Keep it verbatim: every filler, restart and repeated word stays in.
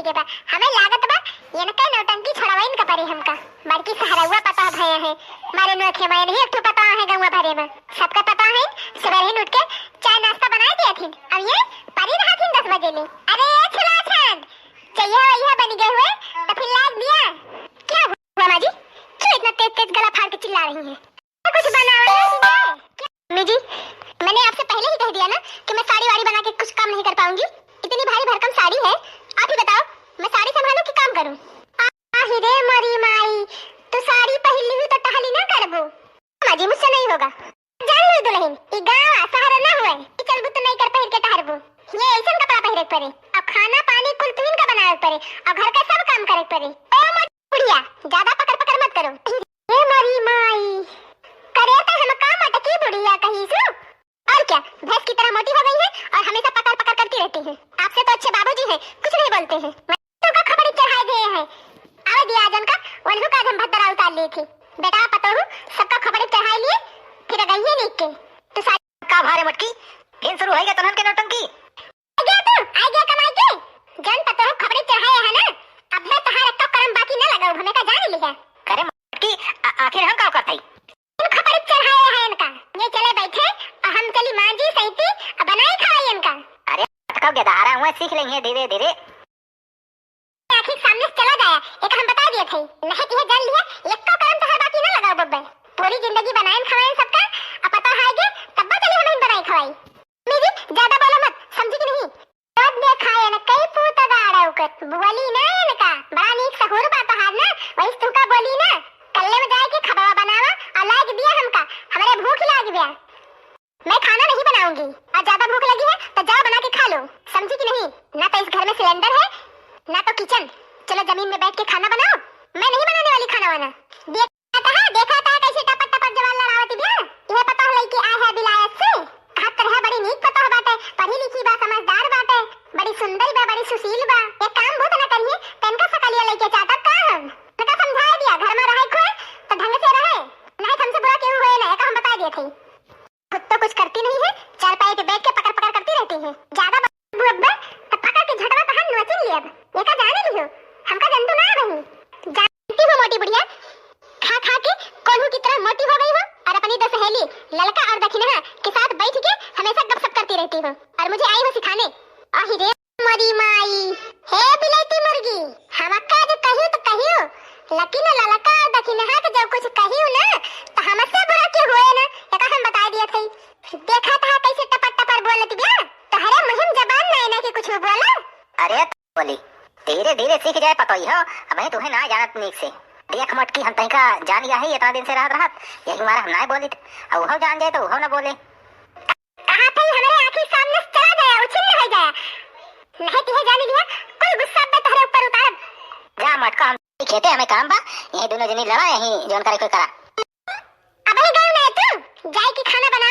के बा। हमें लागत बा, इनके नौटंकी छोड़वाइन का परे हमका। बड़की सहरउआ पतोह भये हैं, मारे नोखे में नहीं एक ठो पतोह है गौवा भरे में। सबका पतोह है, सुबह ही उठ के चाय नाश्ता बनाए दिया थी। अब ये परी रहा थी दस बजे ले। अरे ए छुलाछन, चाहिए वही है बनी गए हुए, तो फिर लाग दिया। क्या हुआ माँ जी? क्यों इतना तेज तेज गला फाड़ के चिल्ला रही हैं? कुछ बनावा नहीं है? क्या? मम्मी जी, मैंने आपसे पहले ही कह दिया ना कि मैं साड़ी वाड़ी बना के कुछ काम नहीं कर पाऊंगी। इतनी भारी भरकम साड़ी है, आप ही बताओ, मैं साड़ी संभालूं कि काम करूं? आ-, आही रे मोरी माई, तू साड़ी पहन ली तो टहली ना करबू। माँ जी, मुझसे नहीं होगा। जान ली दुल्हन, ई गाँव आ शहर ना हुए, ई चलबू तो नहीं कर पहिर के टहरबू। ये ऐसन कपड़ा पहिरे के पड़े, और खाना पानी कुल तुहिन का बनावे के पड़े, और घर का सब काम करे के पड़े। ओ मोरी बुढ़िया, ज्यादा पकड़ पकड़ मत करो। हे मोरी माई, करे तो हम का मटकी बुढ़िया कही सु? और क्या, भैंस की तरह मोटी हो गई है और हमेशा पकड़ पकड़ करती रहती है। आपसे तो अच्छे बाबूजी हैं, कुछ नहीं बोलते हैं। तो का खपड़ी चढ़ाए गए हैं, आवे दिया जन का, वनहु का हम भद्दरा उतार लिए थे। बेटा पतोहू सबका खपड़ी चढ़ाए लिए, फिर गई है नीक के। तो सारी का भारे मटकी, फिर शुरू होइगा तनहन के नौटंकी। आ गया तू, आ गया कमाई के। जन पतोह खपड़ी चढ़ाए है ना, अब मैं तहार एक तो करम बाकी न लगाऊ, हमें का जान लिया। करे मटकी, आ-, आखिर हम का करत हई? तुम खपड़ी चढ़ाए है इनका, ये चले बैठे, और हम चली मांजी सैती, और बनाई खाई इनका। अरे अटकाओ गेदहरा हुआ, सीख लेंगे धीरे धीरे। आँखी के सामने से चला जाया, एक हम बता दिए थे। नहीं तिहे जान लिया, एको करम तहार बाकी ना लगाओ बब्बे। पूरी जिंदगी बनाएन खवाएन सबका, अब पता है गे, तब्बा चली हम बनाई खवाई। मम्मी जी, ज्यादा बोलो मत, समझी कि नहीं? रोज देखाए न कई पूत गाड़ा उकर, बोली ना इनका, बड़ा नीक सहूर बा तहार ना, वही तुका बोली ना, कल्ले में जाए के खबवा बनावा, और लाग दिया हमका, हमारे भूख लाग गया। मैं खाना नहीं बनाऊंगी, और ज्यादा भूख लगी है तो जाओ बना के खा लो, समझी कि नहीं? ना तो इस घर में सिलेंडर है, ना तो किचन। चलो जमीन में बैठ के खाना बनाओ, मैं नहीं बनाने वाली खाना वाना। देखा था, देखा था कैसे टपट टपट जवान लड़ावती बिया। यह पता है लड़की आए है विलायत से, कहत रहे बड़ी नीक पता बाटे, पढ़ी लिखी बा, समझदार बाटे, बड़ी सुंदर बा, बड़ी सुशील बा। एक काम बहुत ना करिए, तनका सकलिया लइके चाटब का हम? तनका समझा दिया, घर में रहे खोए तो ढंग से रहे, नहीं हमसे बुरा केहू होए ना, एका हम बता दिए थे। खुद तो कुछ करती नहीं है, चारपाई पे बैठ के पकड़ पकड़ करती रहती है। ज्यादा बब्बे तो पकड़ के झटवा तहार नोचिन लियब। एका जाने लिहो, हमका जंतु ना रही। जानती हो मोटी बुढ़िया, खा खा के कोल्हू की तरह मोटी हो गई हो और अपनी दो सहेली ललका और दखिनहा के साथ बैठ के हमेशा गपशप करती रहती हो और मुझे आई हो सिखाने। आही रे मोरी माई, हे बिलैती मुर्गी, हमका जो कहियो तो कहियो, लेकिन ललका दखिनहा के जो कुछ कहियो ना, तो हमसे बुरा के हुए ना, एका हम बता दिए थे। देखा था कैसे टपर टपर बोलत बिया, तहरे मुहिम जबान नहीं ना कि कुछ बोला। अरे बोली, धीरे धीरे सीख जाए पतोई हो, अब तुम्हें ना जानत नीक से। देख मटकी, हम तनिका जान गया है, इतना दिन से रहत रहत, यही मारा हम ना बोलित, और वो जान जाए तो वो ना बोले। कहा था हमारे आँखी सामने से चला जाया, उछिन्न हो जाया। नहीं तिहे जाने लिया, कोई गुस्सा पे तहरे ऊपर उतारब। जा मटका, हम खेते हमें काम बा, यही दोनों जनी लड़ा, यही जौन करे कोई करा। अब ही गयो ना तू, जाए की खाना बना।